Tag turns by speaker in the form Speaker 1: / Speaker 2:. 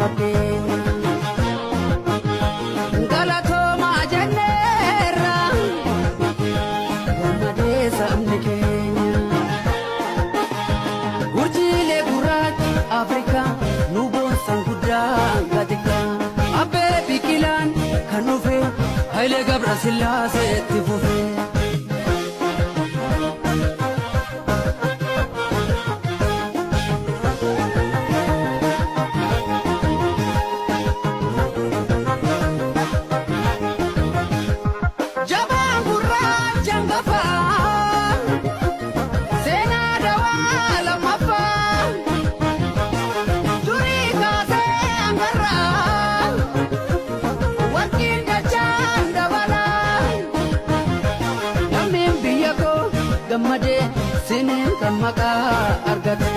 Speaker 1: fakkeenya. Galatoomaa jenneerra gammadee sabni keenya. Urjiilee gurraacha Afrikaa nu boonsan guddaa gatika. Abbee Biqilaan kan dhufe Hayilee Gabrasillaaseetti fufe. Jabaan gurraacha ngafaa seenaa dawaa lammaffaa durii kaasee hangarraa warqiin dachaan dabalaa lammiin biyya koo gammadee siniin kan maqaa argate.